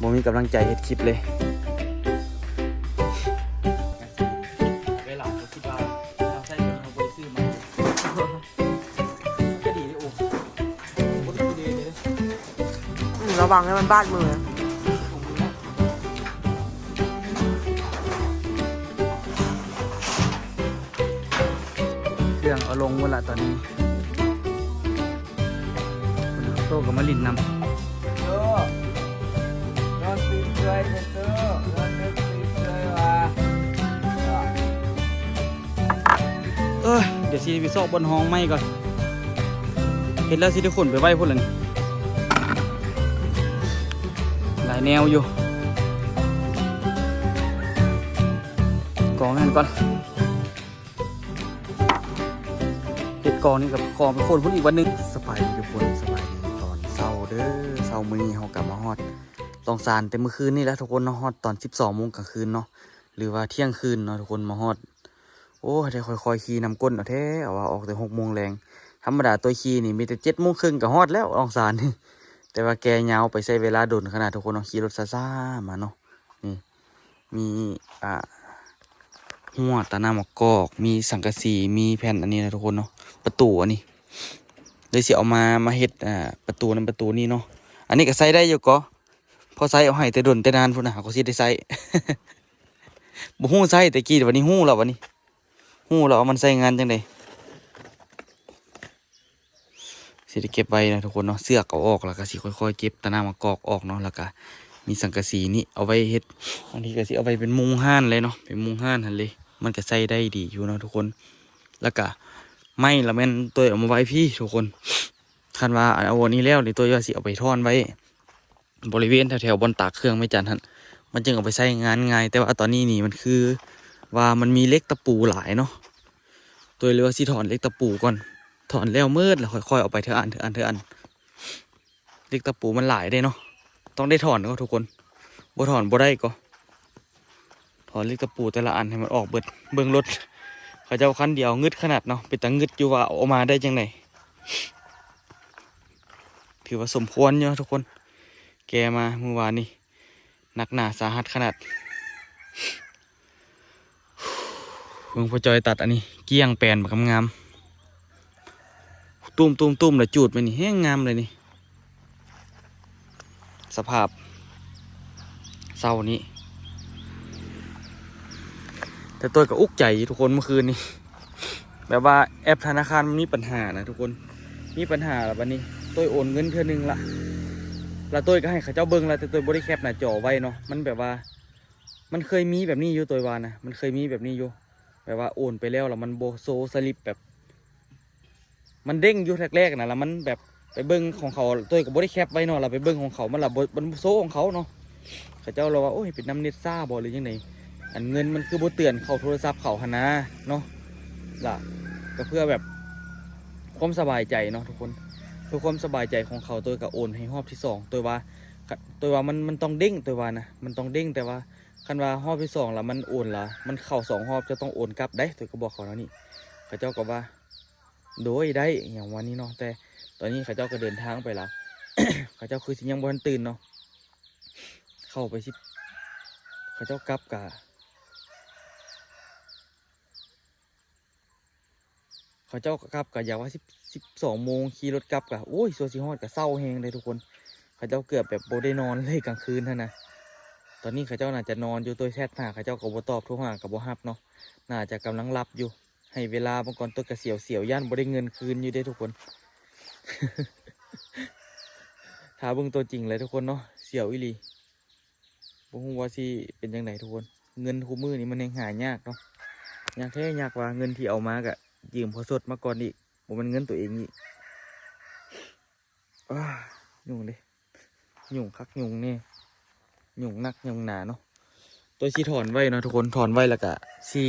ບໍ່ມີກຳລັງໃຈເຮັດຄລິບເລີຍ. ໄດ້ຫຼາຍ ກໍຄິດວ່າເຮົາໃຊ້ເງິນເຮົາບໍ່ໄດ້ຊື້ມາ ກໍດີເດ້. ໂອ້ ບໍ່ໄດ້ເດ້. ອືມ ລະວັງໃຫ້ມັນບາດມື. ເຄື່ອງເອົາລົງໝົດລະຕອນນີ້. ໂຕກໍມາຫຼິ້ນນຳ. ໂຕ ນອນຕື່ນເມື່ອຍແທ້ໂຕ ນອນຕື່ນເມື່ອຍວ່າ. ເອີຍ ດຽວຊິໄປຊອກບ່ອນຫ້ອງໃໝ່ກ່ອນ. ເຮັດແລ້ວຊິໄດ້ຂົນໄປໄວ້ພຸ້ນລະນີ້. ຫຼາຍແນວຢູ່. ກອງຫັ້ນກ່ອນ. ເຮັດກອງນີ້ກໍຂໍໄປຄົນພຸ້ນອີກວັນໜຶ່ງ. ສະບາຍດີທຸກຄົນ ສະບາຍດີຕອນເຊົ້າເດີ. ເຊົ້າມື້ນີ້ເຮົາກໍມາຮອດດອງຊານແຕ່ມື້ຄືນນີ້ແຫຼະທຸກຄົນເນາະ, ຮອດຕອນສິບສອງໂມງກາງຄືນເນາະ ຫຼືວ່າທ່ຽງຄືນເນາະທຸກຄົນ ມາຮອດ. ໂອ້ ໄດ້ຄ່ອຍໆຂີ່ນຳກົ້ນເອົາແທ້ ເອົາວ່າອອກແຕ່ຫົກໂມງແລງ. ທຳມະດາຕົວຂີ່ນີ້ມີແຕ່ເຈັດໂມງເຄິ່ງກໍຮອດແລ້ວດອງຊານນີ້, ແຕ່ວ່າແກ່ຍາວໄປໃຊ້ເວລາດົນຂະໜາດທຸກຄົນເນາະ, ຂີ່ລົດຊ້າໆມາເນາະ. ນີ້ ມີ ອ່າ ຮົ້ວຕານ້ຳມະກອກ ມີສັງກະສີ ມີແຜ່ນອັນນີ້ນະທຸກຄົນເນາະ, ປະຕູອັນນີ້ ເລີຍຊິເອົາມາ ມາເຮັດ ອ່າ ປະຕູນັ້ນປະຕູນີ້ເນາະ. ອັນນີ້ກໍໃຊ້ໄດ້ຢູ່ກໍ ພໍໃຊ້ເອົາໃຫ້ແຕ່ດົນແຕ່ນານພຸ້ນນະ ຫາກໍຊິໄດ້ໃຊ້. ບໍ່ຮູ້ໃຊ້ແຕ່ກີ້ ບັດນີ້ຮູ້ແລ້ວ ບັດນີ້ຮູ້ແລ້ວວ່າມັນໃຊ້ງານຈັ່ງໃດ. ຊິໄດ້ເກັບໄວ້ນະທຸກຄົນເນາະ, ເຊືອກເອົາອອກ ແລ້ວກໍຊິຄ່ອຍໆເກັບຕານ້ຳມະກອກອອກເນາະ, ແລ້ວກໍມີສັງກະສີນີ້ເອົາໄວ້ເຮັດ ບາງທີກໍຊິເອົາໄວ້ເປັນມຸງຮ້ານເລີຍເນາະ, ເປັນມຸງຮ້ານຫັ້ນເລີຍ. ມັນກໍໃຊ້ໄດ້ດີຢູ່ເນາະທຸກຄົນ. ແລ້ວກໍໄມ້ລະແມ່ນຕົວເອົາມາໄວ້ພີ້ທຸກຄົນ, ຄັນວ່າເອົາອັນນີ້ແລ້ວນີ້ ຕົວວ່າຊິເອົາໄປຖອນໄວ້ ບໍລິເວນແຖວໆບ່ອນຕາກເຄື່ອງແມ່ຈັນຫັ້ນ ມັນຈຶ່ງເອົາໄປໃຊ້ງານງ່າຍ. ແຕ່ວ່າຕອນນີ້ນີ້ມັນຄືວ່າມັນມີເຫຼັກຕະປູຫຼາຍເນາະ, ຕົວເລີຍວ່າຊິຖອນເຫຼັກຕະປູກ່ອນ, ຖອນແລ້ວໝົດແລ້ວຄ່ອຍໆເອົາໄປເທື່ອອັນ ເທື່ອອັນ ເທື່ອອັນ. ເຫຼັກຕະປູມັນຫຼາຍເດ້ເນາະ, ຕ້ອງໄດ້ຖອນເນາະທຸກຄົນ, ບໍ່ຖອນບໍ່ໄດ້ກໍ. ຖອນເຫຼັກຕະປູແຕ່ລະອັນໃຫ້ມັນອອກເບິດ. ເບິ່ງລົດເຂົາເຈົ້າຄັນດຽວ ງຶດຂະໜາດເນາະ, ເປັນຕາງຶດຢູ່ວ່າເອົາອອກມາໄດ້ຈັ່ງໃດ. ຖືວ່າສົມຄວນຢູ່ເນາະທຸກຄົນ, ແກ່ມາມື້ວານນີ້ ໜັກໜາສາຫັດຂະໜາດ. ເບິ່ງພໍ່ຈອຍຕັດອັນນີ້ ກ້ຽງແປນບັກງາມໆ. ຕຸ້ມໆໆ ແລ້ວຈູດໄປນີ້ ແຮງງາມເລີຍນີ້. ສະພາບເຊົ້ານີ້ ແຕ່ຕົວກໍອຸກໃຈຢູ່ທຸກຄົນ ມື້ຄືນນີ້ ແບບວ່າແອັບທະນາຄານມັນມີປັນຫານະທຸກຄົນ, ມີປັນຫາແລ້ວບັດນີ້ ຕົວໂອນເງິນເທື່ອໜຶ່ງລະ ແລ້ວຕົວກໍໃຫ້ເຂົາເຈົ້າເບິ່ງລະ ແຕ່ຕົວບໍ່ໄດ້ແຄປໜ້າຈໍໄວ້ເນາະ. ມັນແບບວ່າ ມັນເຄີຍມີແບບນີ້ຢູ່ ຕົວວ່ານະ, ມັນເຄີຍມີແບບນີ້ຢູ່ ແບບວ່າໂອນໄປແລ້ວ ແລ້ວມັນບໍ່ໂຊສະລິບ ແບບ ມັນເດ້ງຢູ່ແລກໆນະ ແລ້ວມັນແບບໄປເບິ່ງຂອງເຂົາ ຕົວກໍບໍ່ໄດ້ແຄປໄວ້ເນາະ, ແລ້ວໄປເບິ່ງຂອງເຂົາ ມັນລະບໍ່ ມັນບໍ່ໂຊຂອງເຂົາເນາະ. ເຂົາເຈົ້າລະວ່າ ໂອ້ຍ ເປັນນຳເນັດຊ້າບໍ່ ຫຼືຈັ່ງໃດ ອັນເງິນມັນຄືບໍ່ເຕືອນເຂົ້າໂທລະສັບເຂົາຫັ້ນນາເນາະ. ລະກໍເພື່ອແບບຄວາມສະບາຍໃຈເນາະທຸກຄົນ, ເພື່ອຄວາມສະບາຍໃຈຂອງເຂົາ ຕົວກໍໂອນໃຫ້ຮອບທີສອງ. ຕົວວ່າ ຕົວວ່າມັນ ມັນຕ້ອງເດ້ງ ຕົວວ່ານະ ມັນຕ້ອງເດ້ງ. ແຕ່ວ່າຄັນວ່າຮອບທີສອງລະມັນໂອນລະ ມັນເຂົ້າສອງຮອບ ເຈົ້າຕ້ອງໂອນກັບໄດ໋ ຕົວກໍບອກເຂົາແນວນີ້. ເຂົາເຈົ້າກໍວ່າ ໂດຍ ໄດ້ ຫຍັງວ່ານີ້ເນາະ, ແຕ່ຕອນນີ້ເຂົາເຈົ້າກໍເດີນທາງໄປລະ ເຂົາເຈົ້າຄືຊິຍັງບໍ່ທັນຕື່ນເນາະ. ເຂົ້າໄປຊິ ເຂົາເຈົ້າກັບກະ ເຂົາເຈົ້າກັບກະຢາກວ່າສິບ ສິບສອງໂມງ ຂີ່ລົດກັບກະ ໂອ້ຍ ຊົ່ວຊິຮອດກະເຊົ້າແຮງເດ້ທຸກຄົນ. ເຂົາເຈົ້າເກືອບແບບບໍ່ໄດ້ນອນເລີຍກາງຄືນຫັ້ນນະ. ຕອນນີ້ເຂົາເຈົ້າໜ້າຈະນອນຢູ່, ຕົວແຊັດຫາເຂົາເຈົ້າກໍບໍ່ຕອບ, ໂທຫາກໍບໍ່ຮັບເນາະ, ໜ້າຈະກຳລັງຫຼັບຢູ່. ໃຫ້ເວລາເບິ່ງກ່ອນ, ຕົວກະສຽວໆ ຢ້ານບໍ່ໄດ້ເງິນຄືນຢູ່ເດ້ທຸກຄົນ. ຖ້າເບິ່ງຕົວຈິງແຫຼະທຸກຄົນເນາະ, ສຽວອີ່ຫຼີ. ບໍ່ຮູ້ວ່າຊິເປັນຈັ່ງໃດທຸກຄົນ. ເງິນຄູ່ມື້ນີ້ມັນແຮ່ງຫາຍາກເນາະ, ຍາກແທ້ຍາກວ່າ. ເງິນທີ່ເອົາມາກະຢືມພໍ່ສົດມາກ່ອນອີກ, ບໍ່ແມ່ນເງິນຕົວເອງອີກ. ອ້າ ຍຸງເດ້, ຍຸງຄັກຍຸງແນ່, ຍຸງໜັກຍຸງໜາເນາະ. ຕົວຊິຖອນໄວ້ເນາະທຸກຄົນ, ຖອນໄວ້ແລ້ວກະຊິ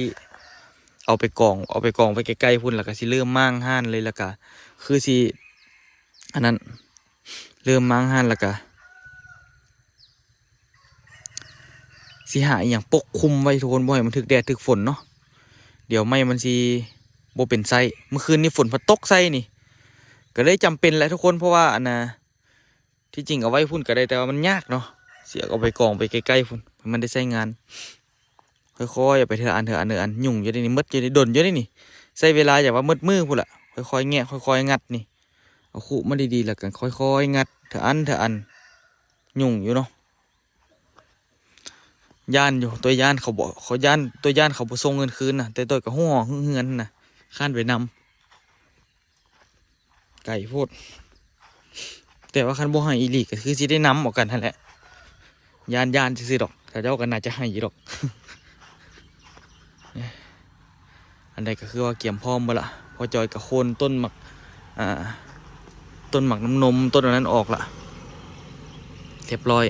ເອົາໄປກອງ, ເອົາໄປກອງໄວ້ໃກ້ໆພຸ້ນ, ແລ້ວກະຊິເລີ່ມມ້າງຮ້ານເລີຍ, ແລ້ວກະຄືຊິອັນນັ້ນ, ເລີ່ມມ້າງຮ້ານແລ້ວກະ ຊິຫາອີ່ຫຍັງປົກຄຸມໄວ້ທຸກຄົນ, ບໍ່ໃຫ້ມັນຖືກແດດຖືກຝົນເນາະ. ດຽວໄມ້ມັນຊິບໍ່ເປັນໄສ້. ມື້ຄືນນີ້ຝົນພັດຕົກໃສ່ນີ້, ກໍເລີຍຈຳເປັນແຫຼະທຸກຄົນ, ເພາະວ່າອັນນ່າ ທີ່ຈິງເອົາໄວ້ພຸ້ນກໍໄດ້, ແຕ່ວ່າມັນຍາກເນາະ, ເຊືອກເອົາໄປກອງໄປໃກ້ໆພຸ້ນ ໃຫ້ມັນໄດ້ໃຊ້ງານ. ຄ່ອຍໆເອົາໄປເທື່ອອັນ ເທື່ອອັນ ເທື່ອອັນ. ຫຍຸ້ງຢູ່ໃນນີ້ ໝົດຢູ່ໃນ ດົນຢູ່ໃນນີ້. ໃຊ້ເວລາຢ່າວ່າໝົດມື້ພຸ້ນລະ. ຄ່ອຍໆແງະ ຄ່ອຍໆງັດນີ້. ເອົາຄຸມາດີໆ ແລ້ວກໍຄ່ອຍໆງັດ ເທື່ອອັນ ເທື່ອອັນ. ຫຍຸ້ງຢູ່ເນາະ. ຢ້ານຢູ່ ຕົວຢ້ານເຂົາບໍ່ ເຂົາຢ້ານ ຕົວຢ້ານເຂົາບໍ່ສົ່ງເງິນຄືນນະ. ແຕ່ຕົວກໍຮູ້ເຮືອນນະ ຄ້ານໄປນຳ. ໄກໂພດ. ແຕ່ວ່າຄັນບໍ່ໃຫ້ອີ່ຫຼີກໍຄືຊິໄດ້ນຳເອົາກັນຫັ້ນແຫຼະ. ຢ້ານໆຊື່ໆດອກ. ເຂົາເຈົ້າກໍໜ້າຈະໃຫ້ຢູ່ດອກ. ອັນໃດກໍຄືວ່າກຽມພ້ອມເບິດລະ. ພໍ່ຈອຍກໍໂຄ່ນຕົ້ນໝາກ ອ່າ ຕົ້ນໝາກນ້ຳນົມ ຕົ້ນອັນນັ້ນອອກລະ ຮຽບຮ້ອຍ.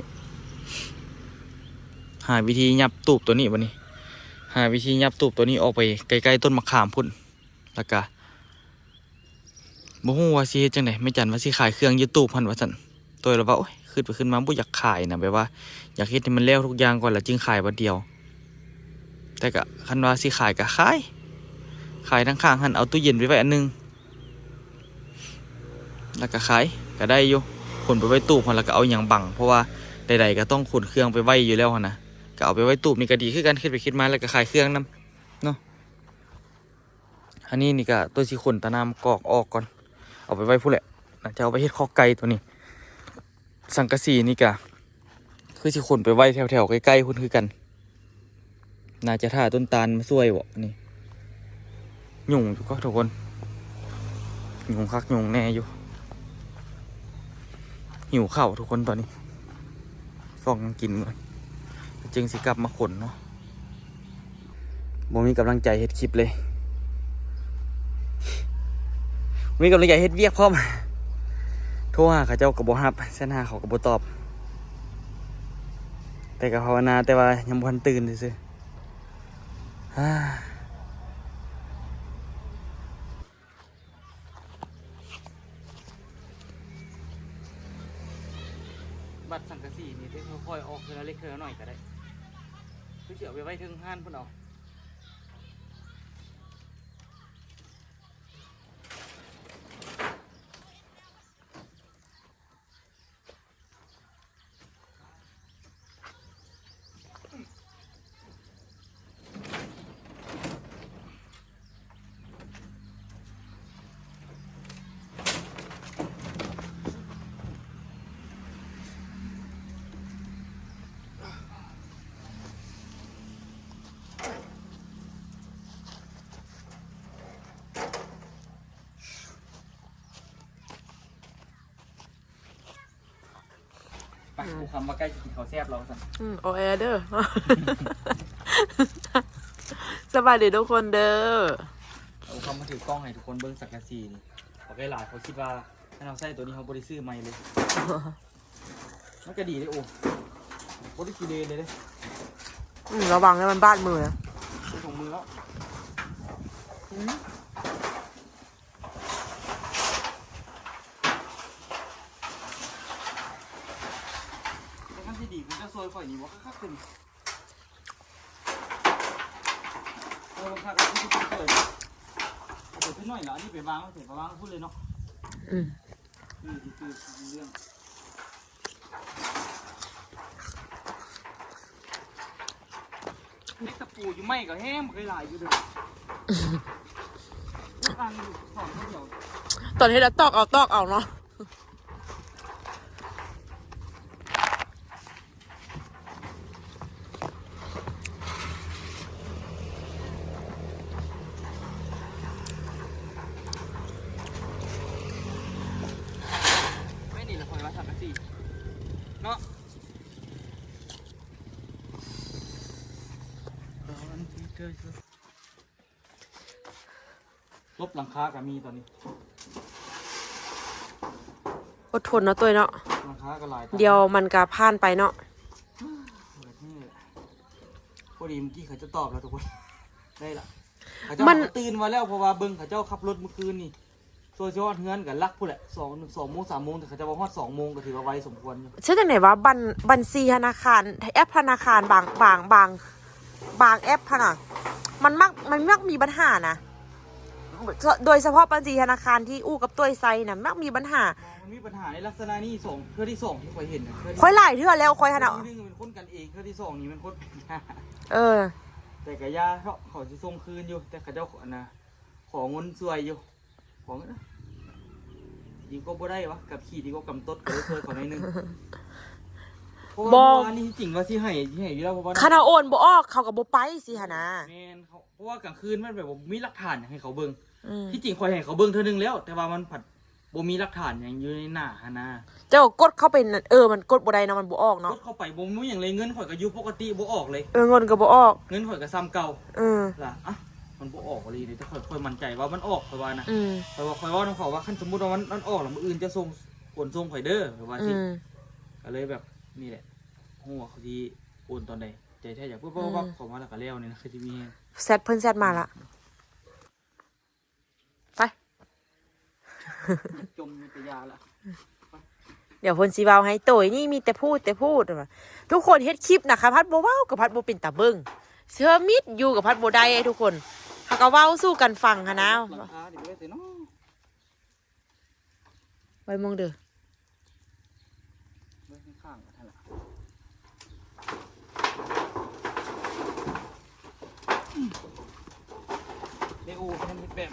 ຫາວິທີຫຍັບຕູບຕົວນີ້ບັດນີ້. ຫາວິທີຫຍັບຕູບຕົວນີ້ອອກໄປໃກ້ໆຕົ້ນໝາກຂາມພຸ້ນ. ແລ້ວກະ ບໍ່ຮູ້ວ່າຊິເຮັດຈັ່ງໃດ. ແມ່ຈັນວ່າຊິຂາຍເຄື່ອງຢູ່ຕູບຫັ້ນວ່າຊັ້ນ. ໂຕຍລະວ່າ ໂອ້ຍ ຄິດໄປຄິດມາບໍ່ຢາກຂາຍນະ ແບບວ່າຢາກເຮັດໃຫ້ມັນແລ້ວທຸກຢ່າງກ່ອນ ແລ້ວຈຶ່ງຂາຍບາດດຽວ. ແຕ່ກະຄັນວ່າຊິຂາຍກະຂາຍ ຂາຍທາງຂ້າງຫັ້ນ ເອົາຕູ້ເຢັນໄປໄວ້ອັນໜຶ່ງ ແລ້ວກະຂາຍກະໄດ້ຢູ່. ຂົນໄປໄວ້ຕູບຫັ້ນ ແລ້ວກະເອົາຫຍັງບັງ ເພາະວ່າໃດໆກະຕ້ອງຂົນເຄື່ອງໄປໄວ້ຢູ່ແລ້ວຫັ້ນນະ. ກະເອົາໄປໄວ້ຕູບນີ້ກະດີຄືກັນ ຄິດໄປຄິດມາ ແລ້ວກະຂາຍເຄື່ອງນຳເນາະ. ອັນນີ້ນີ້ກະຕົວຊິຂົນຕານ້ຳກອກອອກກ່ອນ ເອົາໄປໄວ້ພຸ້ນແຫຼະ. ໜ້າຈະເອົາໄປເຮັດຄອກໄກ່ຕົວນີ້. ສັງກະສີນີ້ກະຄືຊິຂົນໄປໄວ້ແຖວໆໃກ້ໆພຸ້ນຄືກັນ. ໜ້າຈະຖ້າຕົ້ນຕານມາຊ່ວຍບໍນີ້. ຫຍຸ້ງຢູ່ກໍທຸກຄົນ ຫຍຸ້ງຄັກຫຍຸ້ງແນ່ຢູ່. ຫິວເຂົ້າທຸກຄົນຕອນນີ້. ຊອກຫຍັງກິນກ່ອນ ແລ້ວຈຶ່ງຊິກັບມາຂົນເນາະ. ບໍ່ມີກຳລັງໃຈເຮັດຄລິບເລີຍ ບໍ່ມີກຳລັງໃຈເຮັດວຽກພ້ອມ. ໂທຫາເຂົາເຈົ້າກໍບໍ່ຮັບ ແຊັດຫາເຂົາກໍບໍ່ຕອບ. ແຕ່ກໍພາວະນາ ແຕ່ວ່າຍັງບໍ່ທັນຕື່ນຊື່ໆ. ບັດສັງກະສີນີ້ ຄ່ອຍໆອອກເທື່ອລະເລັກເທື່ອລະໜ້ອຍກໍໄດ້ ຄືຊິເອົາໄປໄວ້ເທິງຮ້ານພຸ້ນເອົາ. ໄປ ອືມ ຜູ້ຄຳວ່າໃກ້ຊິກິນເຂົ້າແຊບແລ້ວວ່າຊັ້ນ. ອືມ ໂອເອເດີ ສະບາຍດີທຸກຄົນເດີ. ຜູ້ຄຳມາຖືກ້ອງໃຫ້ທຸກຄົນເບິ່ງສັງກະສີນີ້ ບັກໄກ່ຫຼາຍ ເຂົາຄິດວ່າຄັນເຮົາໃຊ້ໂຕນີ້ ເຮົາບໍ່ໄດ້ຊື້ໃໝ່ເລີຍ. ມັນກໍດີເດ້ ໂອ້ ບໍ່ໄດ້ຂີ້ເລເລີຍເດ້. ອືມ ລະວັງໃຫ້ມັນບາດມືນະ. ໃຊ້ຖົງມືແລ້ວ. ອືມ ແຕ່ຄັນຊິດີ ເຂົາເຈົ້າຊ່ວຍຂ້ອຍນີ້ບໍ່ຄັກໆ ຂຶ້ນ. ເອີ ບໍ່ຄັກ ເອົາໄປຂຶ້ນໜ້ອຍລະ ອັນນີ້ໄປວາງໄວ້ໃສ ໄປວາງໄວ້ພຸ້ນເລີຍເນາະ. ອືມ ນີ້ຄືເລື່ອງ ເຮັດຕະປູຢູ່ໄມ້ກໍແຮງບໍ່ເຄີຍຫຼາຍຢູ່ເດີ. ອ່ານຢູ່ສອງຄົນດຽວ ຕອນເຮັດແລ້ວຕອກເອົາ ຕອກເອົາເນາະ. ໄວ້ນີ້ລະ ຂ້ອຍວ່າສັງກະສີເນາະ. ລົບຫຼັງຄາກໍມີຕອນນີ້. ອົດທົນເນາະ ໂຕຍເນາະ. ຫຼັງຄາກໍຫຼາຍ ດຽວມັນກໍຜ່ານໄປເນາະ. ພໍດີເມື່ອກີ້ເຂົາຈະຕອບແລ້ວທຸກຄົນ ໄດ້ລະ. ເຂົາເຈົ້າ ມັນ ເຂົາຕື່ນມາແລ້ວ ເພາະວ່າເບິ່ງເຂົາເຈົ້າຂັບລົດມື້ຄືນນີ້ ສ່ວນຊິຮອດເຮືອນກໍຫຼັກພຸ້ນແຫຼະ ສອງ ສອງໂມງ ສາມໂມງ ແຕ່ເຂົາເຈົ້າວ່າຮອດສອງໂມງກໍຖືວ່າໄວສົມຄວນຢູ່. ເຮັດຈັ່ງໃດວະ ບັນ ບັນຊີທະນາຄານ ແອັບທະນາຄານບາງ ບາງ ບາງ ບາງແອັບຫັ້ນນະ ມັນມັກ ມັນມັກມີບັນຫານະ. ເຮົາ ໂດຍສະເພາະບັນຊີທະນາຄານທີ່ອູ້ກັບຕົວຍໃຊ້ນະ ມັກມີບັນຫາ. ມັນມີບັນຫາໃນລັກສະນະນີ້ສອງ ເທື່ອທີສອງທີ່ຂ້ອຍເຫັນນະ ເທື່ອ ຂ້ອຍຫຼາຍເທື່ອແລ້ວ ຂ້ອຍຫັ້ນນະ ເທື່ອທີໜຶ່ງມັນຄົນກັນເອງ ເທື່ອທີສອງນີ້ມັນຄົນ ເອີ ແຕ່ກະຢ່າເນາະ ເຂົາຊິສົ່ງຄືນຢູ່ ແຕ່ເຂົາເຈົ້າ ອັນນະ ຂໍເງິນຊ່ວຍຢູ່ ຂໍເງິນນະ ດີກວ່າບໍ່ໄດ້ວະ ກັບຂີ້ດີກວ່າກຳຕົດ ກໍເລີຍຊ່ວຍເຂົາໜ້ອຍໜຶ່ງ ເພາະວ່າ ບໍ່ ເມື່ອວານນີ້ທີ່ຈິງວ່າຊິໃຫ້ ຊິໃຫ້ຢູ່ແລ້ວ ເພາະວ່າ ຄັນເຮົາໂອນບໍ່ອອກ ເຂົາກໍບໍ່ໄປຊີ້ຫັ້ນນະ ແມ່ນ ເຂົາ ເພາະວ່າກາງຄືນມັນແບບວ່າບໍ່ມີຫຼັກຖານຫຍັງໃຫ້ເຂົາເບິ່ງ ອືມ ທີ່ຈິງຂ້ອຍໃຫ້ເຂົາເບິ່ງເທື່ອໜຶ່ງແລ້ວ ແຕ່ວ່າມັນພັດບໍ່ມີຫຼັກຖານຫຍັງຢູ່ໃນໜ້າຫັ້ນນະ ເຈົ້າກົດເຂົ້າໄປ ເອີ ມັນກົດບໍ່ໄດ້ເນາະ ມັນບໍ່ອອກເນາະ ກົດເຂົ້າໄປບໍ່ມີຫຍັງເລີຍ ເງິນຂ້ອຍກໍຢູ່ປົກກະຕິ ບໍ່ອອກເລີຍ ເອີ ເງິນກໍບໍ່ອອກ ເງິນຂ້ອຍກໍສ່ຳເກົ່າ ເອີ ລະ ອະ ມັນບໍ່ອອກອີ່ຫຼີເດ ແຕ່ຂ້ອຍ ຂ້ອຍໝັ້ນໃຈວ່າມັນອອກ ຂ້ອຍວ່ານະ ອືມ ຂ້ອຍວ່າ ຂ້ອຍເວົ້ານຳເຂົາວ່າ ຄັນສົມມຸດວ່າມັນ ມັນອອກລະ ມື້ອື່ນເຈົ້າສົ່ງ ໂອນສົ່ງຂ້ອຍເດີ ຂ້ອຍວ່າ ອື ຊິ ກໍເລີຍແບບ ນີ້ແຫຼະ ຮູ້ວ່າເຂົາຊິໂອນຕອນໃດ ໃຈແທ້ຢາກ ປັບໆໆ ອືມ ເຂົ້າມາແລ້ວກໍແລ້ວນີ້ນະ ຄືຊິມີແຮງ ແຊັດເພິ່ນແຊັດມາລະ ໄປ ຈົມຢູ່ແຕ່ຢາລະ ດຽວເພິ່ນຊິເວົ້າໃຫ້ ໂຕຍນີ້ມີແຕ່ພູດແຕ່ພູດວ່າ ທຸກຄົນເຮັດຄລິບນະ ຄັນພັດບໍ່ເວົ້າກໍພັດບໍ່ເປັນຕາເບິ່ງ ເຊື່ອມິດຢູ່ກໍພັດບໍ່ໄດ້ທຸກຄົນ ເຮົາກໍເວົ້າສູ່ກັນຟັງຫັ້ນນະ ຫຼັງຄານີ້ບໍ່ໄດ້ໃສ່ເນາະ ໄວ້ມອງເດີ ໄວ້ຂ້າງໆ ຫັ້ນລະ ເດໂອ ມັນເຮັດແບບ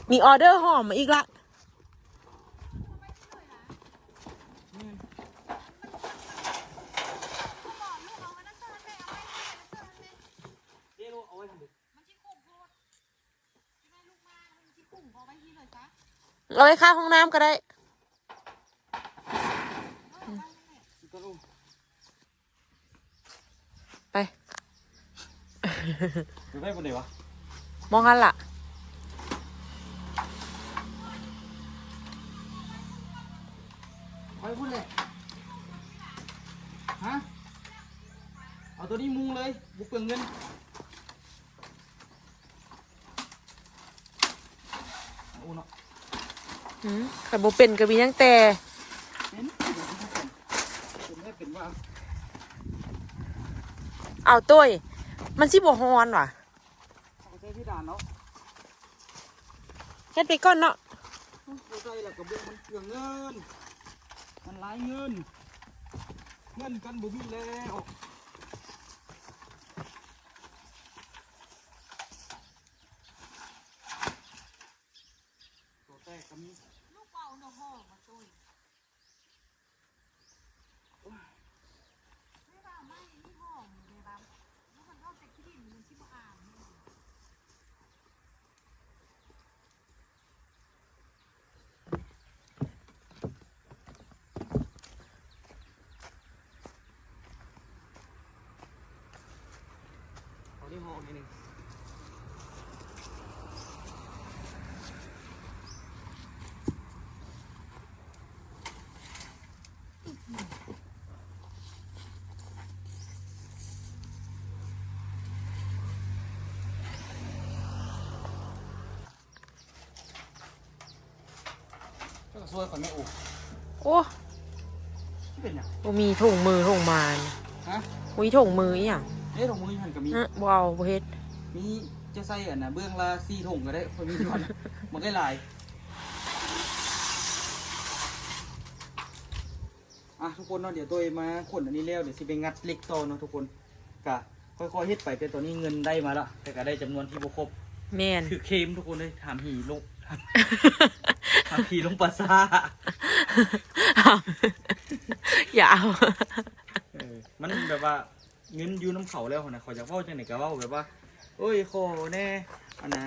ມີອໍເດີຫອມມາອີກລະ ເດໂອ ເອົາໄວ້ຫັ້ນເດີ. ເອົາໄວ້ຂ້າງຫ້ອງນ້ຳກໍໄດ້ ໄປ ໄປໄປບ່ອນໃດວະ ມອງຫັ້ນລະ ໄປພຸ້ນແຫຼະ ຮະ ເອົາໂຕນີ້ມຸງເລີຍ ບໍ່ເປືອງເງິນ. ໂອ້ເນາະ ອືມ ຄັນບໍ່ເປັນກໍມີຫຍັງແຕ່ ເປັນ ເປັນແທ້ເປັນວ່າ ເອົາໂຕຍ ມັນຊິບໍ່ຮ້ອນຫວາ ເອົາໃສ່ເພດານເນາະ ເຮັດໄປກ່ອນເນາະ ບໍ່ໃສ່ລະກະເບື້ອງມັນເປືອງເງິນ ມັນຫຼາຍເງິນ ເງິນກັນບໍ່ມີແລ້ວ. ຕົວແຕກກໍມີ ລູກເວົ້າເນາະ ຫ້ອງມາຕຸ້ຍ ໂອ້ຍ ແມ່ວ່າໄມ້ນີ້ຫ້ອງແມ່ວ່າ ມັນອອກແຕ່ຂີ້ດິນ ມັນຊິບໍ່ອາຍແມ່. ເອົານີ້ຫອມໜ້ອຍໜຶ່ງ ເຈົ້າກໍຊ່ວຍຂ້ອຍແມ່ ໂອ້ ໂອ້ ເປັນຫຍັງ? ບໍ່ມີຖົງມືຖົງມານ ຮະ? ບໍ່ມີຖົງມືອີຫຍັງ? ເດ້ ຖົງມືຢູ່ຫັ້ນກໍມີ ເອີ ບໍ່ເອົາ ບໍ່ເຮັດ ມີ ຈະໃສ່ອັນນ່າ ເບື້ອງລະສີ່ຖົງກໍໄດ້ ຂ້ອຍມີຢູ່ຫັ້ນ ມັນກໍຫຼາຍ. ອ່ະ ທຸກຄົນເນາະ ດຽວໂຕຍມາຂົນອັນນີ້ແລ້ວ ດຽວຊິໄປງັດເຫຼັກຕໍ່ເນາະທຸກຄົນ ກະຄ່ອຍໆເຮັດໄປ ແຕ່ຕອນນີ້ເງິນໄດ້ມາລະ ແຕ່ກະໄດ້ຈຳນວນທີ່ບໍ່ຄົບ ແມ່ນ ຖືກເຄມທຸກຄົນເລີຍ ຖາມຜີລົງ ຖາມຜີລົງປ່າຊ້າ ຢ່າເອົາ ເອີ ມັນແບບວ່າເງິນຢູ່ນຳເຂົາແລ້ວຫັ້ນນະ ເຂົາຢາກເວົ້າຈັ່ງໃດກະເວົ້າ ແບບວ່າ ໂອ້ຍ ຂໍແດ່ ອັນນ່າ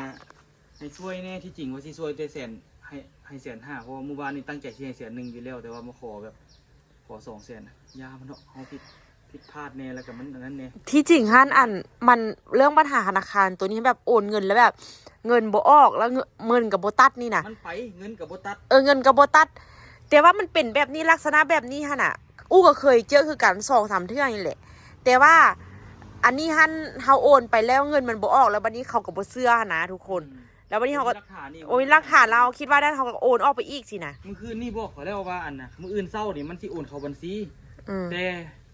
ໃຫ້ຊ່ວຍແດ່ ທີ່ຈິງວ່າຊິຊ່ວຍແຕ່ແສນ ໃຫ້ ໃຫ້ແສນຫ້າ ເພາະວ່າມື້ວານນີ້ຕັ້ງໃຈຊິໃຫ້ແສນໜຶ່ງຢູ່ແລ້ວ ແຕ່ວ່າມາຂໍແບບ ຂໍສອງແສນ ຢ່າມັນເນາະ ເຮົາຜິດ ຜິດພາດແດ່ ແລ້ວກໍມັນອັນນັ້ນແດ່ ທີ່ຈິງຫັ້ນ ອັນ ມັນເລື່ອງບັນຫາທະນາຄານໂຕນີ້ ແບບໂອນເງິນແລ້ວແບບເງິນບໍ່ອອກ ແລ້ວເງິນ ເງິນກໍບໍ່ຕັດນີ້ນະ ມັນໄປ ເງິນກໍບໍ່ຕັດ ເອີ ເງິນກໍບໍ່ຕັດ ແຕ່ວ່າມັນເປັນແບບນີ້ ລັກສະນະແບບນີ້ຫັ້ນນະ ອູ້ກໍເຄີຍເຈີຄືກັນສອງສາມເທື່ອນີ້ແຫຼະ ແຕ່ວ່າອັນນີ້ຫັ້ນ ເຮົາໂອນໄປແລ້ວເງິນມັນບໍ່ອອກ ແລ້ວບັດນີ້ເຂົາກໍບໍ່ເຊື່ອຫັ້ນນະທຸກຄົນ ອືມ ແລ້ວບັດນີ້ເຮົາກໍ ບໍ່ມີຫຼັກຖານອີກ ໂອ້ຍ ຫຼັກຖານ ແລ້ວເຮົາຄິດວ່ານັ້ນ ເຮົາກໍໂອນອອກໄປອີກຊີ້ນະ ມື້ຄືນນີ້ບອກເຂົາແລ້ວວ່າ ອັນນ່າ ມື້ອື່ນເຊົ້ານີ້ມັນຊິໂອນເຂົ້າບັນຊີ ອືມ ແຕ່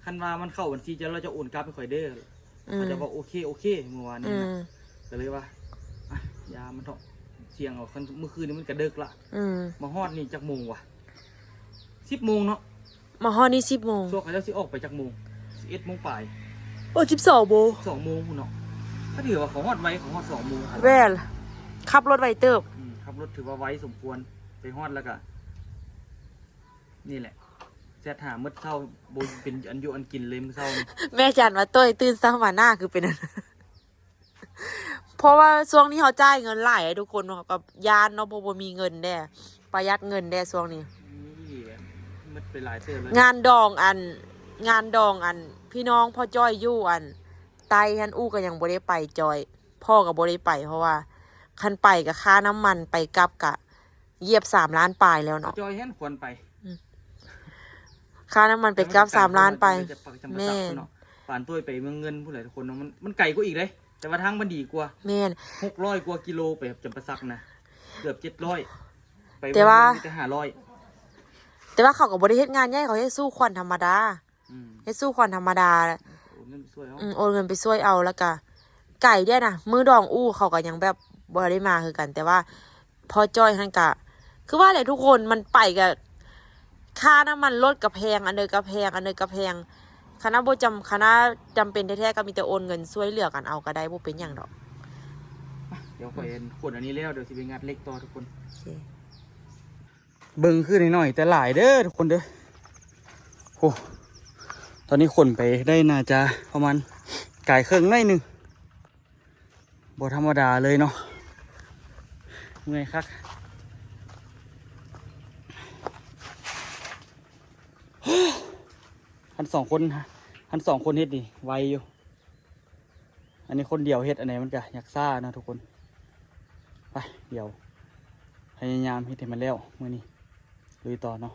ຄັນວ່າມັນເຂົ້າບັນຊີເຈົ້າ ລາວຈະໂອນກັບໃຫ້ຂ້ອຍເດີ. ອືມ ເຂົາເຈົ້າວ່າ ໂອເຄ ໂອເຄ ມື້ວານນີ້ນະ. ອືມ ກໍເລີຍວ່າ ອ່ະ ຢ່າມັນເຖາະ ສ່ຽງເອົາ. ຄັນມື້ຄືນນີ້ມັນກະເດິກລະ. ອືມ ມາຮອດນີ້ຈັກໂມງວະ? ສິບໂມງເນາະ. ມາຮອດນີ້ສິບໂມງ. ຊ່ວງເຂົາເຈົ້າຊິອອກໄປຈັກໂມງ? ສິບເອັດໂມງປາຍ. ໂອ້ ສິບສອງໂມງ. ສອງໂມງພຸ້ນເນາະ. ກໍຖືວ່າເຂົາຮອດໄວ ເຂົາຮອດສອງໂມງ. ແມ່ນ ຂັບລົດໄວເຕີບ. ອືມ ຂັບລົດຖືວ່າໄວສົມຄວນ. ໄປຮອດແລ້ວກະ ນີ້ແຫຼະ ແຊັດຫາໝົດເຊົ້າ ບໍ່ເປັນອັນຢູ່ອັນກິນເລີຍມື້ເຊົ້ານີ້. ແມ່ຈັນວ່າ ໂຕ້ຍ ຕື່ນເຊົ້າມາໜ້າຄືເປັນ ເພາະວ່າຊ່ວງນີ້ເຮົາຈ່າຍເງິນຫຼາຍ ທຸກຄົນເນາະ ເຮົາກໍຢ້ານເນາະ ເພາະບໍ່ມີເງິນແດ່ ປະຢັດເງິນແດ່ຊ່ວງນີ້. ນີ້ແຫຼະ ໝົດໄປຫຼາຍເຕີບເລີຍ. ງານດອງອັນ ງານດອງອັນ ພີ່ນ້ອງພໍ່ຈ້ອຍຢູ່ອັນໃຕ້ຫັ້ນ ອູ້ກໍຍັງບໍ່ໄດ້ໄປ ຈ້ອຍ ພໍ່ກໍບໍ່ໄດ້ໄປ ເພາະວ່າຄັນໄປກໍຄ່ານ້ຳມັນໄປກັບກະ ຢຽບສາມລ້ານປາຍແລ້ວເນາະ. ຈອຍແຮງຄວນໄປ. ອືມ ຄ່ານ້ຳມັນໄປກັບສາມລ້ານປາຍ. ຈຳປາສັກ ແມ່ນ ເນາະ ປານໂຕ້ຍໄປເມືອງເງິນພຸ້ນແຫຼະ ທຸກຄົນເນາະ. ມັນ ມັນໄກກວ່າອີກເດ້ ແຕ່ວ່າທາງມັນດີກວ່າ. ແມ່ນ ຫົກຮ້ອຍກວ່າກິໂລໄປຈຳປາສັກນະ ເກືອບເຈັດຮ້ອຍ. ແຕ່ວ່າ ເມືອງເງິນມີແຕ່ຫ້າຮ້ອຍ. ແຕ່ວ່າເຂົາກໍບໍ່ໄດ້ເຮັດງານໃຫຍ່ ເຂົາເຮັດສູ່ຂວັນທຳມະດາ. ອືມ ເຮັດສູ່ຂວັນທຳມະດາ. ໂອນເງິນໄປຊ່ວຍເອົາ. ອືມ ໂອນເງິນໄປຊ່ວຍເອົາ ແລ້ວກະໄກແດ່ນະ. ມື້ດອງອູ້ເຂົາກໍຍັງແບບບໍ່ໄດ້ມາຄືກັນ ແຕ່ວ່າພໍ່ຈ້ອຍຫັ້ນກະ ຄືວ່າແຫຼະທຸກຄົນ ມັນໄປກະ ຄ່ານ້ຳມັນລົດກະແພງ ອັນໃດກະແພງ ອັນໃດກະແພງ. ຄັນວ່າບໍ່ຈຳ ຄັນວ່າຈຳເປັນແທ້ໆ ກໍມີແຕ່ໂອນເງິນຊ່ວຍເຫຼືອກັນເອົາກໍໄດ້ ບໍ່ເປັນຫຍັງດອກ. ດຽວຂ້ອຍ ອືມ ຂົນອັນນີ້ແລ້ວ ດຽວຊິໄປງັດເຫຼັກຕໍ່ ທຸກຄົນ. ໂອເຄ. ເບິ່ງຄືໜ້ອຍໆ ແຕ່ຫຼາຍເດີທຸກຄົນເດີ. ໂອ້ ຕອນນີ້ຂົນໄປໄດ້ໜ້າຈະປະມານກາຍເຄິ່ງໜ້ອຍໜຶ່ງ. ບໍ່ທຳມະດາເລີຍເນາະ ເມື່ອຍຄັກ. ຄັນສອງຄົນ ຄັນສອງຄົນເຮັດນີ້ໄວຢູ່. ອັນນີ້ຄົນດຽວເຮັດ ອັນໃດມັນກະຢາກຊ້າເນາະທຸກຄົນ. ໄປ ດຽວພະຍາຍາມເຮັດໃຫ້ມັນແລ້ວມື້ນີ້ ລຸຍຕໍ່ເນາະ.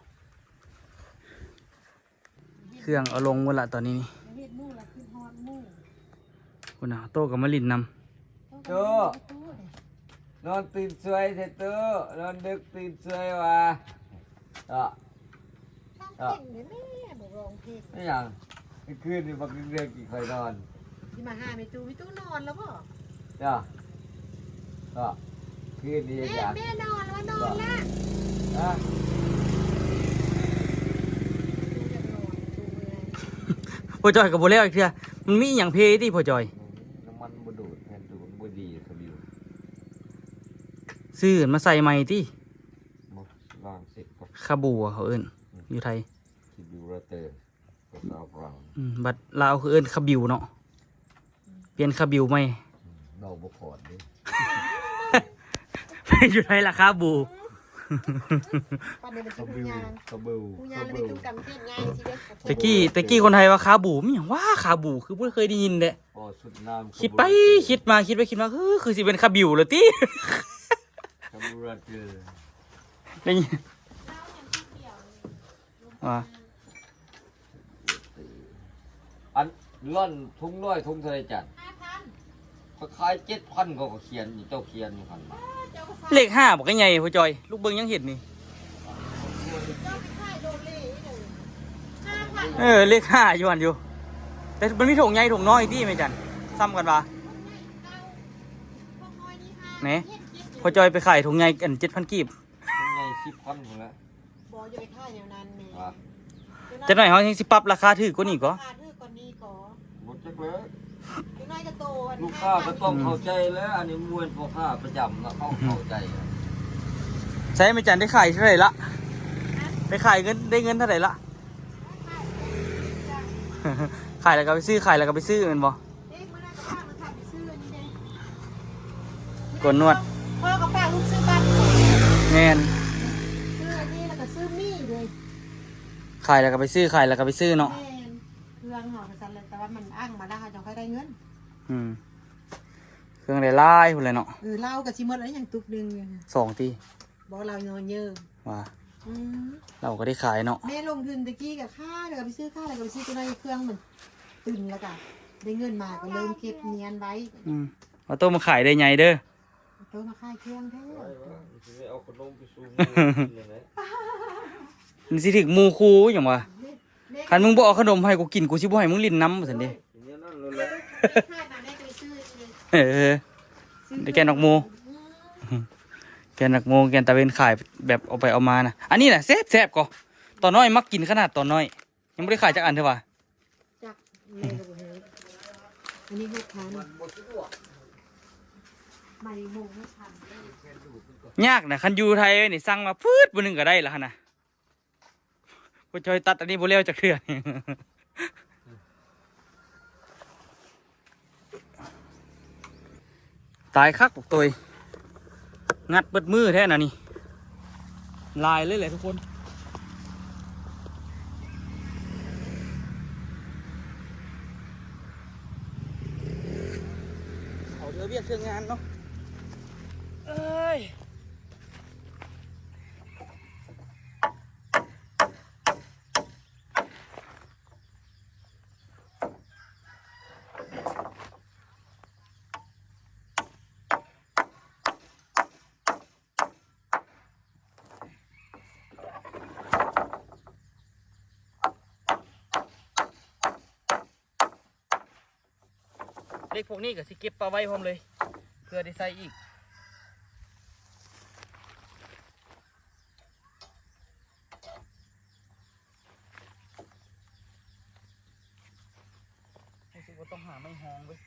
ເຄື່ອງເອົາລົງໝົດລະຕອນນີ້ນີ້. ເຮັດໝູ່ລະຄິດຮອດໝູ່. ພຸ້ນນະ ໂຕ້ກໍມາຫຼິ້ນນຳ. ໂຕ້ ນອນຕື່ນສວຍແທ້ໂຕ້ ນອນດຶກຕື່ນສວຍວ່າ. ເນາະ ເນາະ ແມ່ບໍ່ຮ້ອງເພງ ອີຫຍັງ? ຄືນນີ້ບັກເດືອນກິນຂ້ອຍນອນ. ຊິມາຫາແມ່ຕູ້ ແມ່ຕູ້ນອນແລ້ວບໍ່? ເນາະ ເນາະ ຄືນນີ້ ແມ່ ຢາກ ແມ່ນອນແລ້ວ ນອນແລ້ວ. ຮະ? ພໍ່ຈ່ອຍກໍບໍ່ແລ້ວອີກເທື່ອ. ມັນມີຫຍັງເພຕິພໍ່ຈ່ອຍ? ນ້ຳມັນບໍ່ດູດ ແຜ່ນດູດບໍ່ດີ ຄາບິວ. ຊື້ມາໃສ່ໃໝ່ຕິ? ບໍ່ ລອງເຊັກກ່ອນ. ຄາບູເຂົາເອີ້ນ ອືມ ຢູ່ໄທ ຄາບິວເຣເຕີ ພາສາຝຣັ່ງ. ອືມ ບັດລາວຄືເອີ້ນຄາບິວເນາະ. ອືມ ປ່ຽນຄາບິວໃໝ່. ອືມ ເວົ້າບໍ່ຂອດເດ້. ຢູ່ໃນລາຄາບູ. ປານໃດມັນຊິຮູ້ຍາງ ຄາບິວ ຮູ້ຍາງແລ້ວແມ່ຕູ້ກຳເທດໃຫຍ່ຊິເດ້. ຕະກີ້ ຕະກີ້ຄົນໄທວ່າຄາບູ ມີຫຍັງວະ ຄາບູ ຄືບໍ່ເຄີຍໄດ້ຍິນແທ້. ອໍ ຊຸດນ້ຳ ຄິດໄປຄິດມາ ຄິດໄປຄິດມາ ຄື ຄືຊິເປັນຄາບິວແລ້ວຕິ. ຄາບູຣາເຕີ ໄດ້ຍິນ ອ່າ ອັນລ້ອນທຸງນ້ອຍທຸງເທົ່າໃດຈັນ? ຫ້າພັນ ຂ້ອຍຂາຍເຈັດພັນ ກໍຂຽນຢູ່ ເຈົ້າຂຽນຢູ່ຫັ້ນ. ເລກຫ້າບັກໃຫຍ່ ພໍ່ຈ່ອຍ ລູກເບິ່ງຍັງເຫັນນີ້. ເຈົ້າໄປຂາຍໂດເລອີ່ເດີ ຫ້າພັນ. ເອີ ເລກຫ້າຢູ່ຫັ້ນຢູ່ ແຕ່ມັນມີຖົງໃຫຍ່ຖົງນ້ອຍຕິແມ່ຈັນ ສ່ຳກັນວ່າ. ແໜ່ ພໍ່ຈ່ອຍໄປຂາຍຖົງໃຫຍ່ອັນເຈັດພັນກີບ. ຖົງໃຫຍ່ສິບພັນພຸ້ນແຫຼະ. ບໍ່ ຢ່າໄປຂາຍແນວນັ້ນແມ່. ວ່າ ຈັກໜ້ອຍເຮົາຍັງຊິປັບລາຄາຖືກກວ່ານີ້ກໍ ລາຄາຖືກກວ່ານີ້ກໍ ບໍ່ຈັກແລ້ວ ຈັກໜ້ອຍກໍໂຕ ລູກຄ້າກໍຕ້ອງເຂົ້າໃຈແລ້ວ. ອັນນີ້ມ່ວນພໍ່ຄ້າປະຈຳເນາະ ເຂົາເຂົ້າໃຈ. ໃສແມ່ຈັນໄດ້ຂາຍເທົ່າໃດລະ? ໄດ້ຂາຍເງິນ ໄດ້ເງິນເທົ່າໃດລະ? ຂາຍແລ້ວກໍໄປຊື້ ຂາຍແລ້ວກໍໄປຊື້ແມ່ນບໍ່? ເດ້ ມື້ນັ້ນກໍພາມັນຂັບໄປຊື້ອັນນີ້ເດ້ ໂກນໜວດ. ພໍ່ກໍຝາກລູກຊື້ບັດ. ແມ່ນ ຊື້ອັນນີ້ແລ້ວກໍຊື້ໝີ່ເດ້. ຂາຍແລ້ວກໍໄປຊື້ ຂາຍແລ້ວກໍໄປຊື້ເນາະ. ແມ່ນ ເຄື່ອງເຮົາກໍຊັ້ນແຫຼະ ແຕ່ວ່າມັນອັ້ງມາແລ້ວ ເຮົາຈັ່ງຄ່ອຍໄດ້ເງິນ. ອືມ ເຄື່ອງຫຼາຍໆພຸ້ນແຫຼະເນາະ. ເອີ ເຫຼົ້າກໍຊິໝົດແລ້ວ ຍັງຕຸກໜຶ່ງຢູ່. ສອງຕິ? ບໍ່ ເຫຼົ້ານອນເຍີ້. ວ່າ ອືມ ເຫຼົ້າກໍໄດ້ຂາຍເນາະ. ແມ່ລົງທຶນແຕ່ກີ້ກໍຄ້າ ແລ້ວກໍໄປຊື້ ຄ້າ ແລ້ວກໍໄປຊື້ ຈົນໄດ້ເຄື່ອງມັນຕື່ນ ແລ້ວກໍໄດ້ເງິນມາກໍເລີ່ມເກັບງຽນໄວ້. ອືມ ເອົາໂຕມາຂາຍໄດ້ໃຫຍ່ເດີ ເອົາໂຕມາຂາຍເຄື່ອງແທ້. ຊິໄດ້ເອົາຂະໜົມໄປສູ່ໝູ່ກິນນັ້ນແຫຼະ. ມັນຊິຖືກໝູ່ຂູ່ຫຍັງວະ? ຄັນມຶງບໍ່ເອົາຂະໜົມໃຫ້ກູກິນ ກູຊິບໍ່ໃຫ້ມຶງຫຼິ້ນນຳ ວ່າຊັ້ນເດ້. ເອີ ໄດ້ແກ່ນໝາກໂມ ແກ່ນໝາກໂມ ແກ່ນຕາເວັນຂາຍ ແບບເອົາໄປເອົາມານະ. ອັນນີ້ນະແຊບໆ ກໍ ຕອນນ້ອຍມັກກິນຂະໜາດ ຕອນນ້ອຍ ຍັງບໍ່ໄດ້ຂາຍຈັກອັນເທື່ອຫວາ. ຈັກແມ່ກໍບໍ່ຮູ້. ອັນນີ້ຫົກພັນ ໃບໂມຫົກພັນ. ຍາກນະ ຄັນຢູ່ໄທນີ້ ສັ່ງມາຟືດ ມື້ໜຶ່ງກໍໄດ້ລະຫັ້ນນະ. ບໍ່ຈອຍຕັດອັນນີ້ບໍ່ແລ້ວຈັກເທື່ອ. ຕາຍຄັກ ບັກໂຕຍ ງັດເບິດມື້ແທ້ນະນີ້ ຫຼາຍເລີຍແຫຼະທຸກຄົນ. ເອົາເທື່ອວຽກເທື່ອງານເນາະ ເອີຍ. ເຫຼັກພວກນີ້ກໍຊິເກັບປະໄວ້ພ້ອມເລີຍ ເພື່ອໄດ້ໃຊ້ອີກ. ຮູ້ສຶກວ່າຕ້ອງຫາໄມ້ຮອງເວີຍ.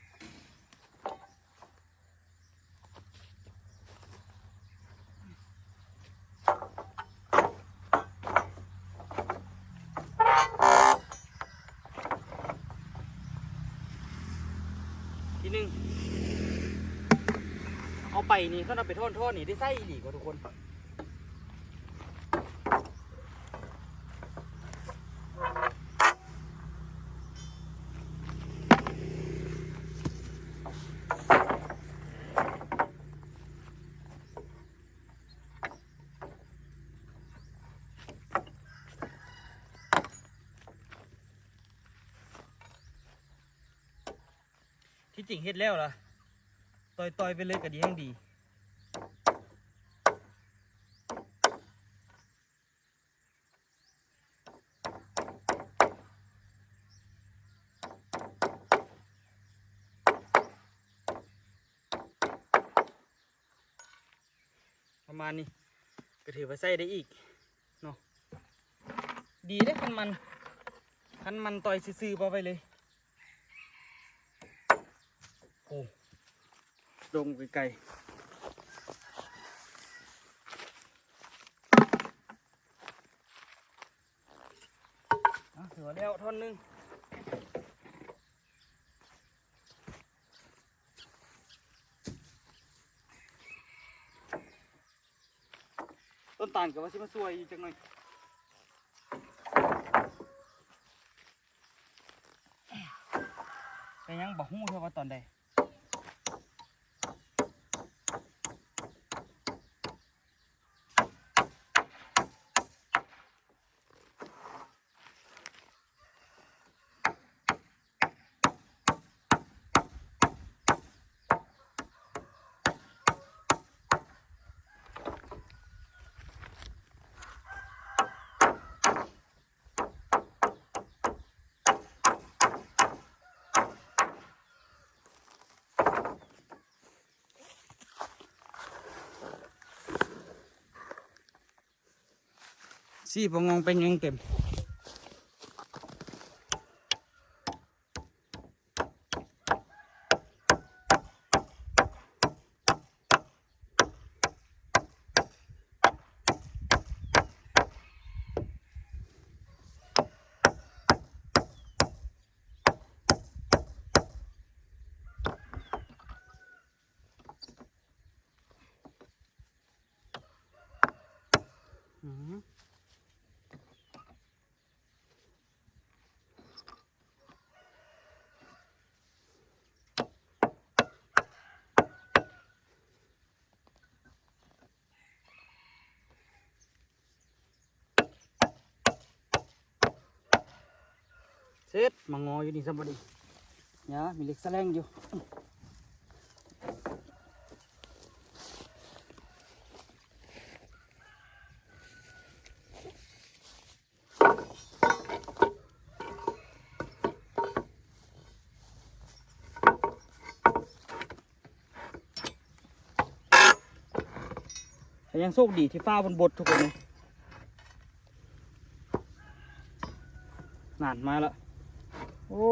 ທີໜຶ່ງ ເອົາໄປນີ້ ຄັນເອົາໄປທ້ອນໆ ນີ້ ໄດ້ໃຊ້ອີ່ຫຼີບໍ່ທຸກຄົນ? ທີ່ຈິງເຮັດແລ້ວລະ ຕ່ອຍໆ ໄປເລີຍກໍດີ ແຮ່ງດີ. ປະມານນີ້ ກໍຖືວ່າໃຊ້ໄດ້ອີກເນາະ. ດີເດ້ ຄັນມັນ ຄັນມັນຕ່ອຍຊື່ໆ ບໍ່ໄປເລີຍ. ໂອ້ ລົງໄກໆ. ອ່ະ ຖືວ່າແລ້ວທ່ອນໜຶ່ງ. ຕົ້ນຕານກໍວ່າຊິມາຊ່ວຍອີກຈັກໜ່ອຍ. ແຕ່ຍັງບໍ່ຮູ້ເທື່ອວ່າຕອນໃດ. ຊີ້ປະງອງໄປແງງເຕັມ. ເສັດ ມາງໍຢູ່ນີ້ຊ້ຳບໍ່ດີ. ຍາ ມີເຫຼັກສະແລງຢູ່. ໂ ຍັງໂຊກດີທີ່ຟ້າມັນບົດທຸກຄົນເລີຍ. ນັ້ນມາແລ້ວ. ໂອ້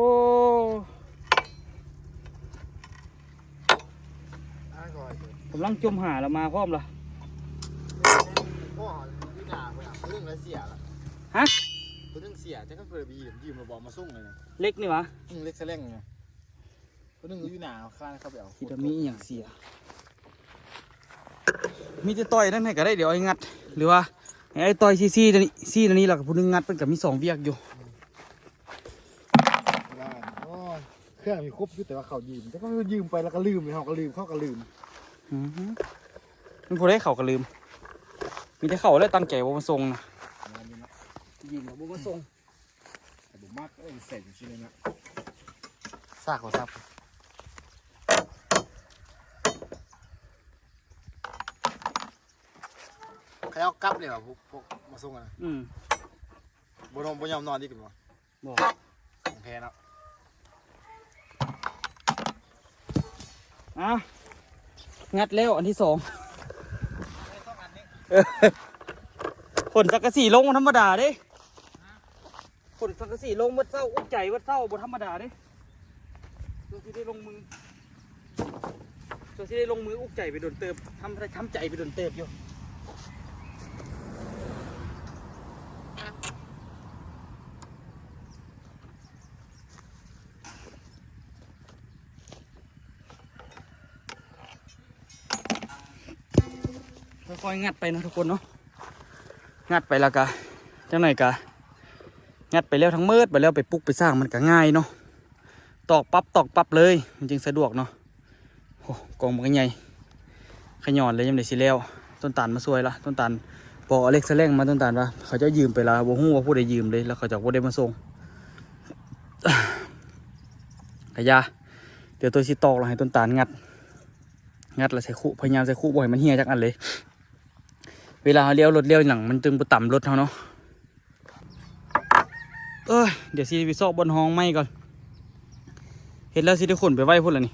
ອ້າຍ ກຳລັງຈົມຫາແລ້ວ ມາພ້ອມລະ. ໂອ້ ຢູ່ໜ້າພຸ້ນນະ ໂຕໜຶ່ງລະເສຍລະ. ຮະ? ໂຕໜຶ່ງເສຍ ຈັກເພິ່ນໄປຢືມ ຢືມແລ້ວບໍ່ເອົາມາສົ່ງເລີຍນະ. ເຫຼັກນີ້ຫວາ? ອືມ ເຫຼັກສະແລັງນີ້ນະ. ໂຕໜຶ່ງຢູ່ໜ້າຄານ ເຂົາໄປເອົາ. ທີ່ຈະມີອີ່ຫຍັງເສຍ? ມີແຕ່ຕ່ອຍນັ້ນໃຫ້ກໍໄດ້ ດຽວອ້າຍງັດ ຫຼືວ່າໃຫ້ອ້າຍຕ່ອຍຊີ້ໆ ນີ້ຊີ້ນີ້ ແລ້ວກໍຜູ້ໜຶ່ງງັດ. ເພິ່ນກໍມີສອງວຽກຢູ່. ອືມ ວ່າ ໂອ້ຍ ເຄື່ອງມີຄົບຢູ່ ແຕ່ວ່າເຂົາຢືມ ແຕ່ກໍຢືມໄປແລ້ວກໍລືມ ເຮົາກໍລືມ ເຂົາກໍລືມ. ອືຮຶ ມັນຜູ້ໃດເຂົາກໍລືມ ມີແຕ່ເຂົາແຫຼະຕັ້ງໃຈບໍ່ມາສົ່ງນະ. ແມ່ນຢູ່ເນາະ ຢືມແລ້ວບໍ່ມາສົ່ງ. ແຕ່ບໍ່ມັກ ເອີ ໃສ່ຈັ່ງຊີ້ເລີຍນະ ຊາກບໍ່ຊາກ. ເຂົາເຈົ້າກັບເລີຍຫວາ ພວກ ພວກມາສົ່ງນະ? ອືມ ບໍ່ນອນ ບໍ່ຍອມນອນອີກບໍ່? ບໍ່ ຂອງແທ້ເນາະ. ອ່ະ ງັດແລ້ວອັນທີສອງ. ເອີ ຂົນສັງກະສີລົງບໍ່ທຳມະດາເດ້. ຂົນສັງກະສີລົງເບິດເຊົ້າ ອຸກໃຈເບິດເຊົ້າ ບໍ່ທຳມະດາເດ້. ເພື່ອຊິໄດ້ລົງມື ເພື່ອຊິໄດ້ລົງມື ອຸກໃຈໄປດົນເຕີບ ທຳ ທຳໃຈໄປດົນເຕີບຢູ່. ຄ່ອຍໆ ງັດໄປເນາະທຸກຄົນເນາະ. ງັດໄປແລ້ວກະ ຈັກໜ້ອຍກະ ງັດໄປແລ້ວທັງໝົດ ບາດແລ້ວໄປປຸກໄປສ້າງມັນກະງ່າຍເນາະ. ຕອກປັບ ຕອກປັບເລີຍ ມັນຈຶ່ງສະດວກເນາະ. ໂອ້ ກອງບັກໃຫຍ່ ຂະຫຍອນເລີຍ ຍາມໃດຊິແລ້ວ. ຕົ້ນຕານມາຊ່ວຍລະ ຕົ້ນຕານ ບໍ່ເອົາເຫຼັກສະແລັງມາ. ຕົ້ນຕານວ່າເຂົາເຈົ້າຢືມໄປລະ ບໍ່ຮູ້ວ່າຜູ້ໃດຢືມເດ້ ແລ້ວເຂົາເຈົ້າບໍ່ໄດ້ມາສົ່ງ. ກະຢ່າ ດຽວໂຕຊິຕອກລະໃຫ້ຕົ້ນຕານງັດ ງັດລະໃສ່ຄຸ ພະຍາຍາມໃສ່ຄຸ ບໍ່ໃຫ້ມັນເຫ່ຍຈັກອັນເລີຍ. ເວລາເຮົາລ້ຽວລົດລ້ຽວຫຍັງ ມັນຈຶ່ງບໍ່ຕຳລົດເຮົາເນາະ. ເອີຍ ດຽວຊິໄປຊອກບ່ອນຮອງໄມ້ກ່ອນ ເຮັດແລ້ວຊິໄດ້ຂົນໄປໄວ້ພຸ້ນລະນີ້.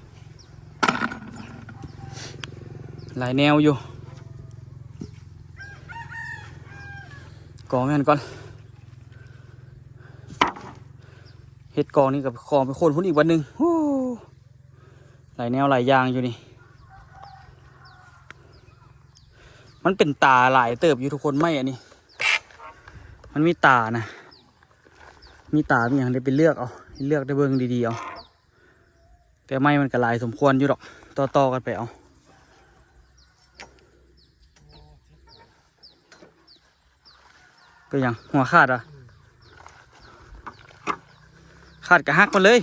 ຫຼາຍແນວຢູ່ ກອງແມ່ນກ່ອນ ເຮັດກອງນີ້ກໍຂໍໄປຂົນພຸ້ນອີກວັນໜຶ່ງ. ໂອ້ ຫຼາຍແນວຫຼາຍຢ່າງຢູ່ນີ້. ມັນເປັນຕາຫຼາຍເຕີບຢູ່ທຸກຄົນ ໄມ້ອັນນີ້ ມັນມີຕານະ ມີຕາມີຫຍັງ ໄດ້ໄປເລືອກເອົາ ເລືອກໄດ້ເບິ່ງດີໆເອົາ. ແຕ່ໄມ້ມັນກໍຫຼາຍສົມຄວນຢູ່ດອກ ຕໍ່ໆກັນໄປເອົາ. ເປັນຫຍັງ ຫົວຂາດຫວາ? ຂາດກະຫັກມັນເລີຍ.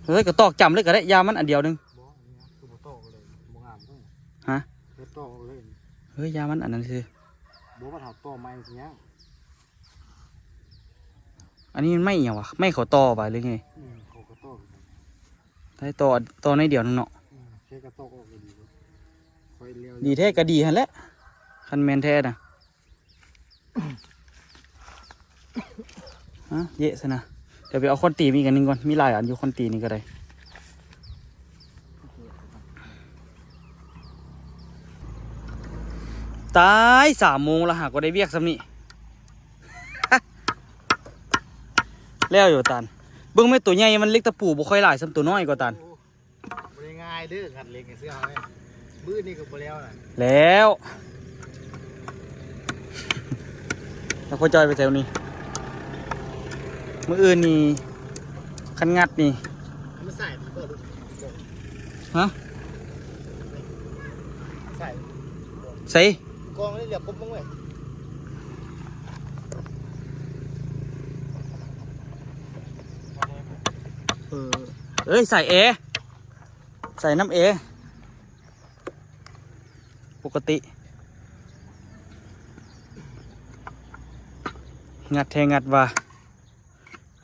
ເຮີ້ຍ ກະຕອກຈ້ຳເລີຍກະໄດ້ ຢ່າມັນອັນດຽວໜຶ່ງ. ຮະ? ເຮີ້ຍ ຢ່າມັນອັນນັ້ນຊື່. ອັນນີ້ມັນໄມ້ອີ່ຫຍັງຫວາ? ໄມ້ເຂົາຕໍ່ຫວາ ຫຼືໄງ? ໄດ້ຕໍ່ ຕໍ່ໜ້ອຍດຽວໜຶ່ງເນາະ. ດີແທ້ກະດີຫັ້ນແຫຼະ ຄັນແມ່ນແທ້ນະ. ຮະ ເຢະຊະນະ. ດຽວໄປເອົາຄ້ອນຕີມາອີກອັນໜຶ່ງກ່ອນ ມີຫຼາຍອັນຢູ່ ຄ້ອນຕີນີ້ກະໄດ້. ຕາຍ ສາມໂມງລະຫາກວ່າໄດ້ວຽກສ່ຳນີ້. ແລ້ວຢູ່ຕານ ເບິ່ງແມ່ໂຕໃຫຍ່ ມັນເຫຼັກຕະປູບໍ່ຄ່ອຍຫຼາຍສ່ຳໂຕນ້ອຍກວ່າຕານ. ໂອ້ ບໍ່ໄດ້ງ່າຍເດີ ຂັດເຫຼັກໃຫ້ເຊື່ອເຮົາເດີ ມື້ນີ້ກໍບໍ່ແລ້ວນະ. ແລ້ວ ແລ້ວພໍ່ຈ້ອຍໄປໃສມື້ນີ້? ມື້ອື່ນນີ້ ຄັນງັດນີ້ ມັນໃສ່ດີບໍ່ລູກ? ຮະ? ໃສ່ ໃສ່ ກອງນີ້ເຫຼືອກົບມຶງເວີຍ. ເອີ ເອີຍ ໃສ່ແອ ໃສ່ນຳແອ ປົກກະຕິ ງັດແທ້ງັດວ່າ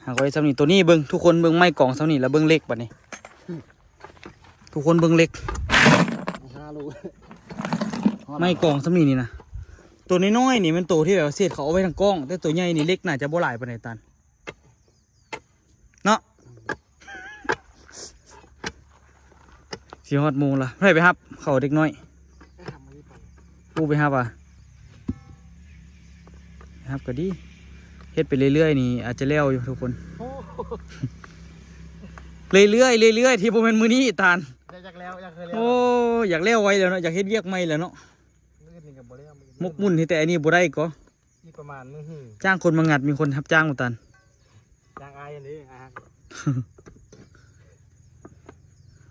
ຫາກໄວ້ສ່ຳນີ້. ໂຕນີ້ເບິ່ງ ທຸກຄົນເບິ່ງໄມ້ກອງສ່ຳນີ້ ແລ້ວເບິ່ງເຫຼັກບັດນີ້ ທຸກຄົນເບິ່ງເຫຼັກ ຫ້າໂລ ໄມ້ກອງສ່ຳນີ້ນີ້ນະ. ຕົວນ້ອຍໆນີ້ແມ່ນໂຕທີ່ແບບວ່າເສດເຂົາເອົາໄວ້ທາງກ້ອງ ແຕ່ຕົວໃຫຍ່ນີ້ເຫຼັກໜ້າຈະບໍ່ຫຼາຍປານໃດຕານ ເນາະ. ຊິຮອດໂມງລະ ໃຜໄປຮັບເຂົາເດັກນ້ອຍ? ຜູ້ໄປຮັບຫວາ? ໄປຮັບກໍດີ ເຮັດໄປເລື້ອຍໆນີ້ອາດຈະແລ້ວຢູ່ທຸກຄົນ ໂອ້ ເລື້ອຍໆ ເລື້ອຍໆ ທີ່ບໍ່ແມ່ນມື້ນີ້ຕານ ຢາກແລ້ວ ຢາກແລ້ວ ໂອ້ ຢາກແລ້ວໄວແລ້ວເນາະ ຢາກເຮັດວຽກໃໝ່ແລ້ວເນາະ ມື້ອື່ນນີ້ກໍບໍ່ແລ້ວ ໝົກໝຸ່ນເຮັດແຕ່ອັນນີ້ບໍ່ໄດ້ກໍ ອີກປະມານມື້ຮື ຈ້າງຄົນມາງັດ ມີຄົນຮັບຈ້າງບໍ່ຕານ? ຈ້າງອ້າຍອັນນີ້ ອ້າຍຮັກ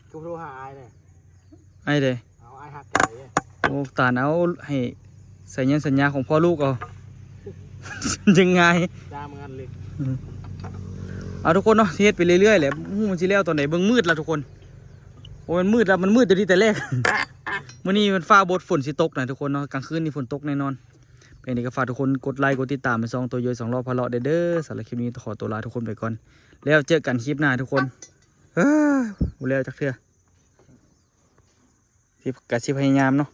ຄືໂທຫາອ້າຍແດ່ ອ້າຍໃດ? ເອົາອ້າຍຮັກເຈົ້າເດ້ ໂອ້ ຕານເອົາໃຫ້ໄສຍະສັນຍາຂອງພໍ່ລູກເອົາ ຈຶ່ງງ່າຍ ຈ້າງມາງັດເຫຼັກ ອືມ ເອົາທຸກຄົນເນາະ ຊິເຮັດໄປເລື້ອຍໆແຫຼະ ບໍ່ຮູ້ມັນຊິແລ້ວຕອນໃດ ເບິ່ງມືດລະທຸກຄົນ ໂອ້ ມັນມືດລະ ມັນມືດຢູ່ທີ່ແຕ່ແລກ ມື້ນີ້ມັນຟ້າບົດ ຝົນຊິຕົກນະທຸກຄົນເນາະ ກາງຄືນນີ້ຝົນຕົກແນ່ນອນ. ເປັນໃດກໍຝາກທຸກຄົນກົດໄລກົດຕິດຕາມໃຫ້ຊ່ອງໂຕໂຍຍສອງລໍ້ພາເລາະແດ່ເດີ. ສຳລັບຄລິບນີ້ຂໍຕົວລາທຸກຄົນໄປກ່ອນ ແລ້ວເຈີກັນຄລິບໜ້າທຸກຄົນ. ເອີ ບໍ່ແລ້ວຈັກເທື່ອ ຊິ ກະຊິພະຍາຍາມເນາະ.